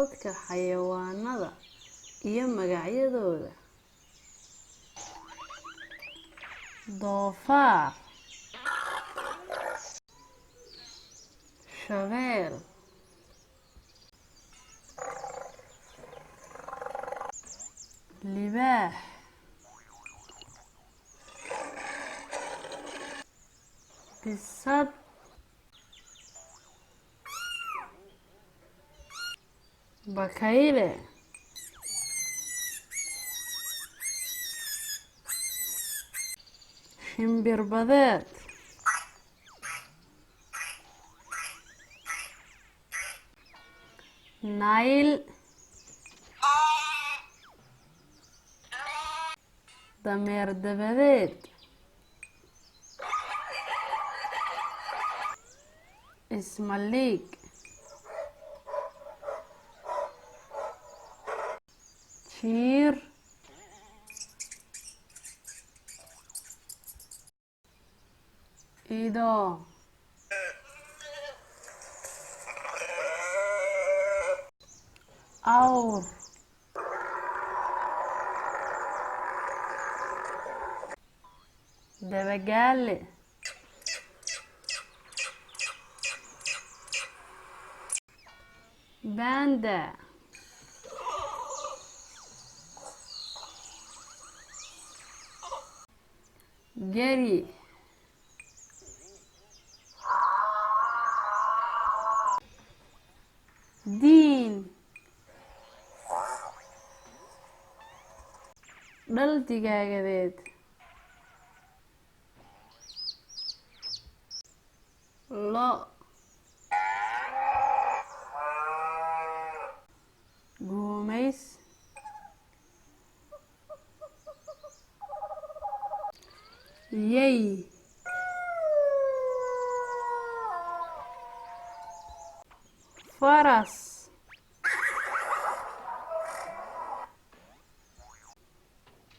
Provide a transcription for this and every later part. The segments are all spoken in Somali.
Codadka xayawaanada iyo magacyadooda. Doofaar, shabeel, libaax, bisad, bakayle, shimbir badeed, nayl, dameer dabadeed, ismaliig, jiir, ido, awr, dabagaale, banda, geri, diin, dhal digaagadeed, lo', guumays, yey, faras,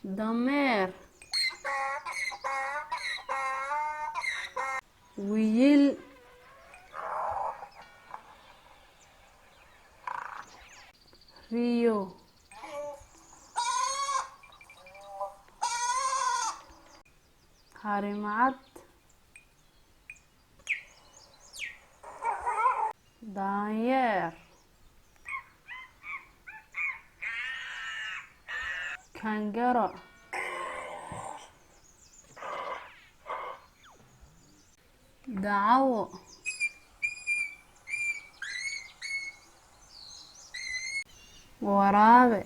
dameer, wiyil, riyo, harimacad, daanyeer, kangaro, dacawo, waraabe.